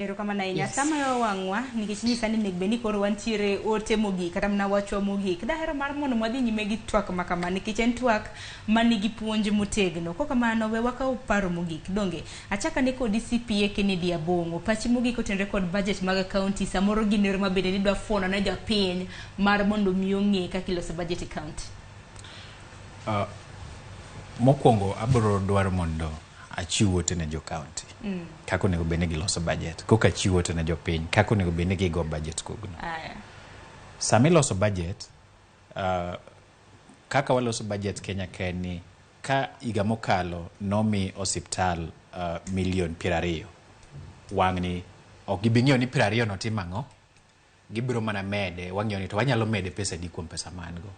Erokamano ahinya. Yes. Sama yo wang'wa nikech nyisa ni onego bed ni koro wantiere ote mogik kata mana wachwa mogik. Dahero mar mondo wadhi nyime gi twak ma kama nikech en twak manigi puonj motegno. Kok kamano we wakaw paro mogik. Donge achaka ne kodi CPA Kennedy Abong'o. Pachi mogik otenre kod budget mag county samoro gin yor ma bende nidwa fuono ne jopiny mar mondo mi ong'e kaka iloso budget e county. Mokwongo abiro dwaro mondo achiw ote ne jo county kaka onego bed ni giloso budget koka achiw ote ne jopiny kaka onego bed ni gigo budget kogno. Aya. Sama iloso budget, kaka waloso budget Kenya ka en ni ka higa mokalo nomi osiptal milion 20, wang'ni ok gibi ng'iyo ni 20 no timo ang'o, gibiro mana mede, wang'iyo ni to wanyalo mede pesa adi kuom pesa ma an go.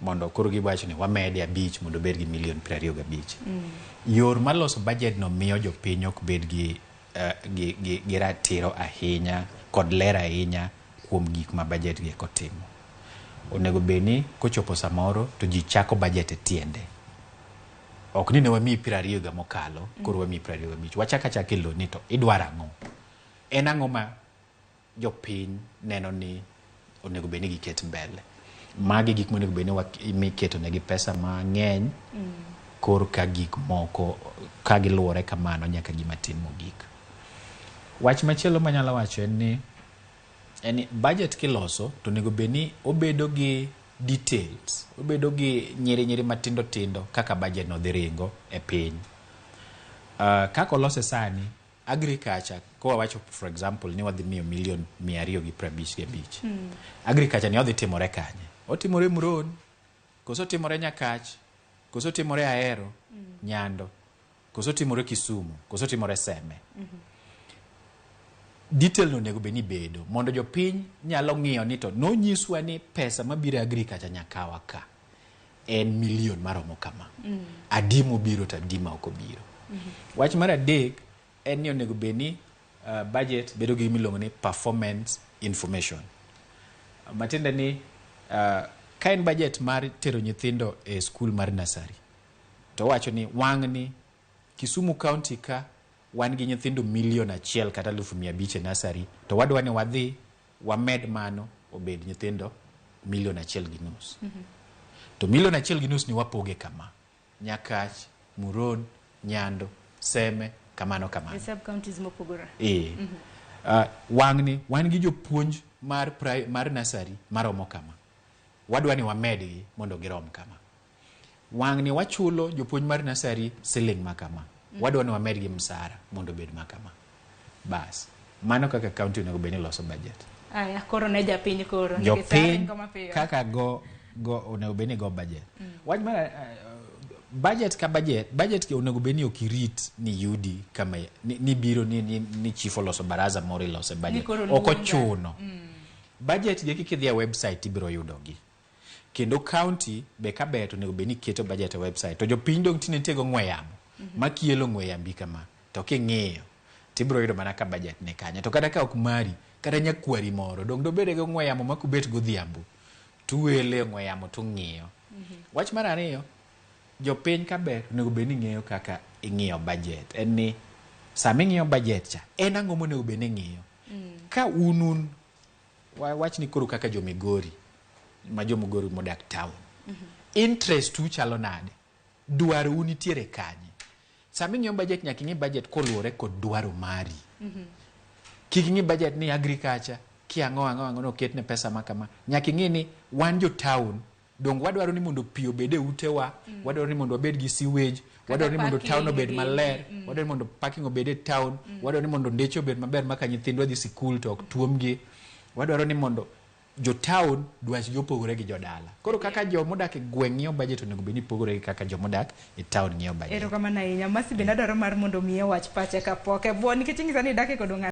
Mondo koro giwacho ni wamede 5 mondo obed gi milion 25. Yor mar loso budget no miyo jopiny ok bed gi ratiro ahinya kod ler ahinya kuom gik ma budget gi eko timo. Onego bed ni kochopo samoro to ji chako budget e tiende. Ok ni ne wamiyi 20 higa mokalo, koro wamiyi 25. Wachak achaka e lo ni to idwaro ang'o? En ang'o ma jopiny neno ni onego bed ni giket mbele? Magi gik monego bed ni miketo negi pesa mang'eny korka gik moko ka giluwore kamano nyaka gima tin mogik. Wach machielo manyalo wacho en ni budget kiloso to onego bed ni obedo gi details, obedo gi nyiri nyiri matindo tindo kaka budget no dhi ringo e piny. Kaka olose sani, agriculture, kwa wacho for example ni wadhi miyo milion 255. Agriculture ni odhi timore kanye? Otimore Muron, koso otimore Nyakach, koso otimore Ahero, Nyando, koso otimore Kisumu, koso otimore Seme. Detail no onego bed ni bedo mondo jopiny nyalo ng'iyo ni to nonyiswa ni pesa mabiro e agriculture nyakawa ka en milion maromo kama. Adi mobiro to adi ma ok obiro. Wach mar adek en ni onego bed ni budget bedo gi gima iluongo ni performance information. Matiende ni ka en budget mar tero nyithindo e skul mar nursery to owacho ni wang'ni Kisumu County ka wan gi nyithindo milion 1 kata 500,000 e nursery to wadwa ni wadhi wamed mano obed nyithindo milion 1.5. To milion 1.5 ni wapoge kama. Nyakach, Muron, Nyando, Seme, kamano kamano. E sub counties mopogore. Wang'ni wan gi jopuonj mar nursery maromo kama. Wadwa ni wamedgi mondo girom kama. Wang'ni wachulo jopuonj mar nursery siling ma kama. Wadwa ni wamedgi msara mondo obed ma kama. Bas, mano kaka county onego bed ni loso budget. Aya, koro ne japiny koro. Jopiny kaka go onego bed ni go budget. Wach mar budget ka budget, budget ki onego bed ni ok irit ni yudi kama ni biro ni chief oloso baraza moro ilose budget. Ok ochuno. Budget gi kidhi e website ibiro yudogi. Kendo county be kaber to onego bed ni keto budget e website. To jopiny dong' tinde nitie go ong'we yamo. Ma kielo ong'we yambi kama to king'iyo tibiro yudo mana ka budget ni kanyo. To kata ka ok mari, kata nyakwari moro dong' dobede gi ong'we yamo ma kubet godhiambo tuwele ong'we yamo tung'iyo. Wach mar ariyo, jopiny kaber onego bed ni ng'eyo kaka ing'iyo budget. En ni sama ing'iyo budget cha, en ang'o monego bed ni ing'iyo? Ka un wach ni koro kaka jo Migori, ma jo Migori modak town. Interest u chalo nade? Dwaro u nitiere kanye? Sama ing'iyo budget nyaka ing'i budget koluwore kod dwaro mari. Kik ing'i budget ni agriculture, ki ang'o ang'o ang'o noketne pesa ma kama. Nyaka ing'i ni wan jo town, dong wadwaro ni mondo pi obed e utewa, wadwaro ni mondo wabed gi sewage, wadwaro ni mondo town obed maler, wadwaro ni mondo parking obed e town, wadwaro ni mondo ndeche obed maber ma ka nyithindwa dhi sikul to ok tuomgi, wadwaro ni mondo jo town dwachgi opogore gi jodala. Koro kaka jomodak e gweng' ng'iyo budget onego bed ni pogore gi kaka jomodak e town ng'iyo budget. Erokamano ahinya. Masi bende adwaro mar mondo mi awach pache kapok e bwo nikech inyisa ni idak e kod ng'ato.